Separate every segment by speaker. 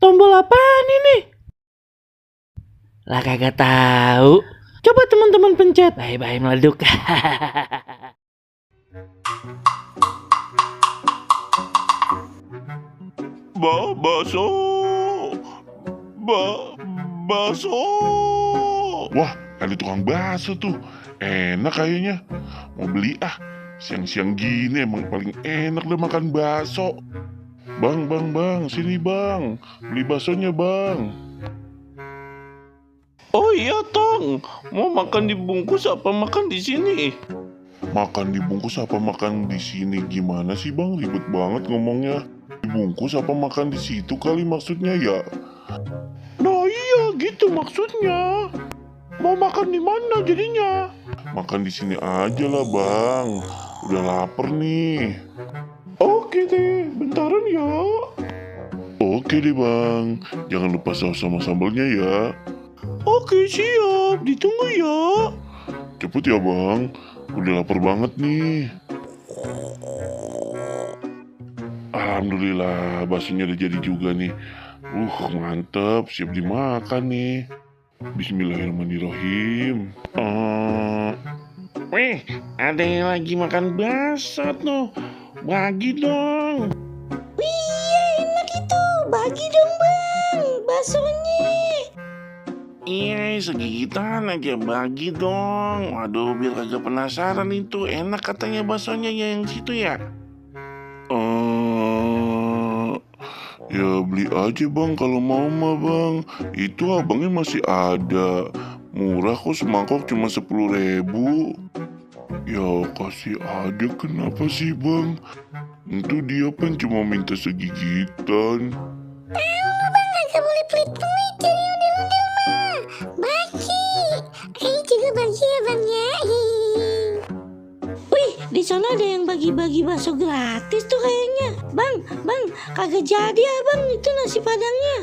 Speaker 1: Tombol apaan ini? Lah kagak tahu. Coba teman-teman pencet. Bye-bye meleduk.
Speaker 2: Bakso. Bakso. Wah, ada tukang bakso tuh. Enak kayaknya. Mau beli ah. Siang-siang gini emang paling enak deh makan bakso. Bang, sini bang. Beli baksonya bang.
Speaker 3: Oh iya Tong, mau makan dibungkus apa makan di sini?
Speaker 2: Makan dibungkus apa makan di sini? Gimana sih bang? Ribet banget ngomongnya. Dibungkus apa makan di situ kali maksudnya ya?
Speaker 3: Nah iya gitu maksudnya. Mau makan di mana jadinya?
Speaker 2: Makan di sini aja lah bang. Udah lapar nih.
Speaker 3: Oke deh, bentaran ya.
Speaker 2: Oke deh bang. Jangan lupa saus sama sambalnya ya.
Speaker 3: Oke siap, ditunggu ya.
Speaker 2: Cepet ya bang. Udah lapar banget nih. Alhamdulillah baksonya udah jadi juga nih. Mantep, siap dimakan nih. Bismillahirrahmanirrahim.
Speaker 3: Wih, ada yang lagi makan bakso tuh. Bagi dong.
Speaker 4: Wih, enak itu. Bagi dong, Bang. Baksonya.
Speaker 3: Iya, segigitan aja bagi dong. Waduh, biar kagak penasaran itu. Enak katanya baksonya yang situ ya.
Speaker 2: Ya beli aja bang kalau mau mah bang. Itu abangnya masih ada. Murah kok semangkok cuma 10.000. Ya kasih aja kenapa sih bang? Itu dia kan cuma minta segigitan.
Speaker 4: Bang, agak boleh pelit-pelit. Jadi ondel-ondel mah. Bagi. Ayo juga bagi ya, Bang ya. Wih, di sana ada yang bagi-bagi bakso gratis tuh kayaknya. Bang, kagak jadi ya bang itu nasi padangnya.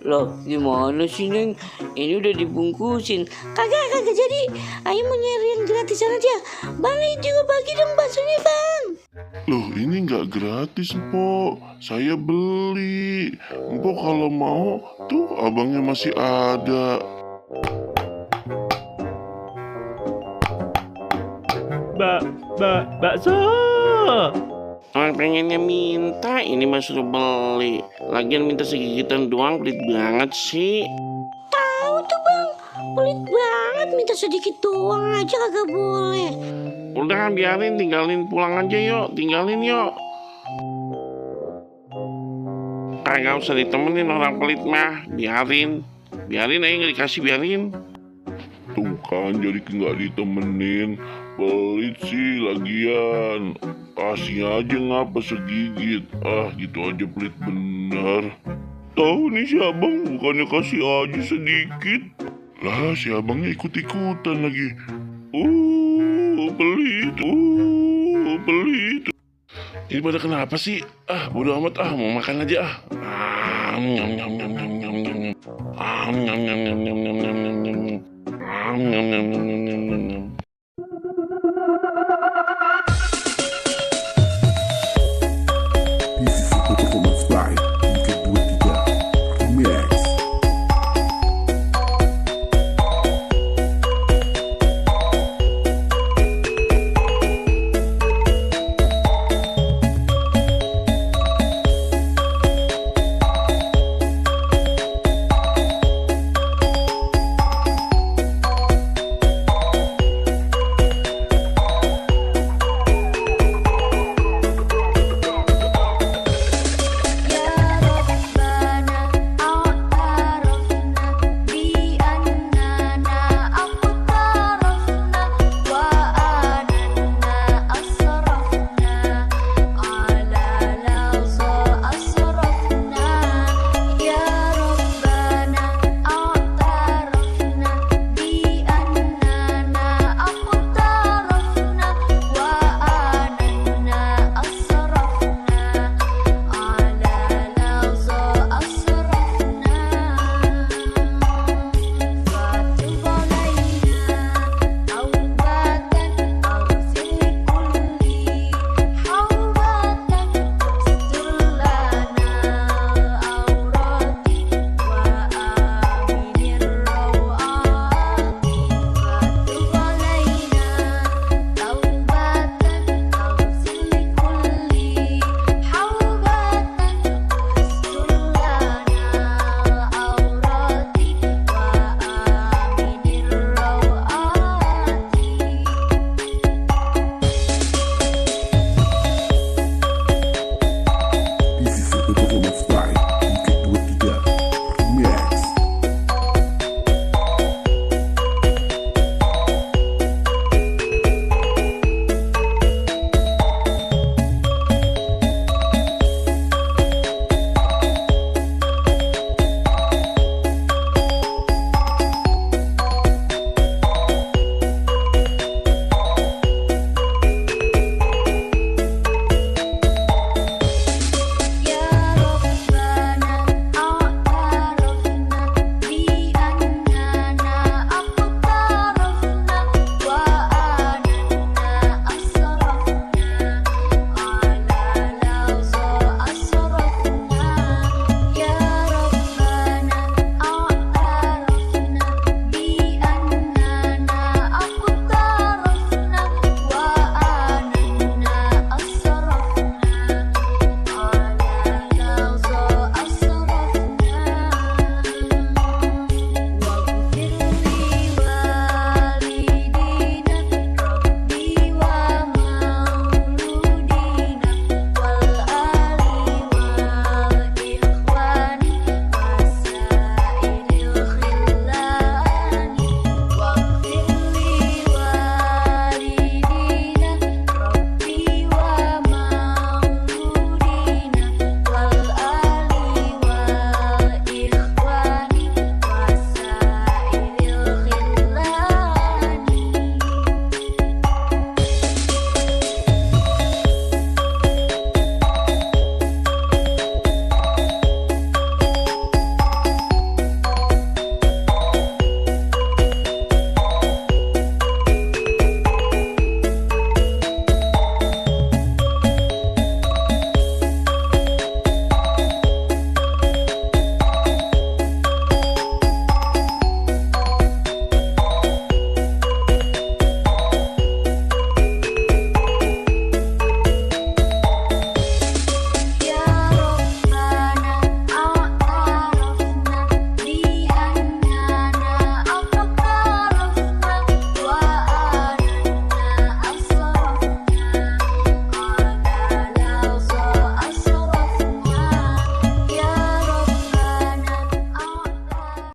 Speaker 5: Loh gimana sih Neng? Ini udah dibungkusin.
Speaker 4: Kagak jadi. Ayo mau nyari yang gratisan aja. Bang, ini juga bagi dong baksonya bang.
Speaker 2: Loh ini nggak gratis Mpok. Saya beli. Mpok kalau mau tuh abangnya masih ada.
Speaker 1: Bakso.
Speaker 3: Orang pengennya minta, ini mah suruh beli. Lagian minta segigitan doang, pelit banget sih.
Speaker 4: Tahu tuh bang, pelit banget minta sedikit doang aja kagak boleh.
Speaker 3: Udah biarin, tinggalin pulang aja yuk. Tinggalin yuk. Kagak usah ditemenin orang pelit mah. Biarin aja nggak dikasih, biarin.
Speaker 2: Tuh kan jadi nggak ditemenin. Pelit sih lagian. Kasih aja ngapa segigit. Gitu aja pelit bener. Tahu nih si abang bukannya kasih aja sedikit. Lah si abangnya ikut-ikutan lagi. Pelit. Ini pada kenapa sih? Bodo amat mau makan aja Nyam nyam nyam nyam nyam nyam. Nyam nyam nyam nyam nyam nyam nyam nyam. Nyam nyam nyam nyam.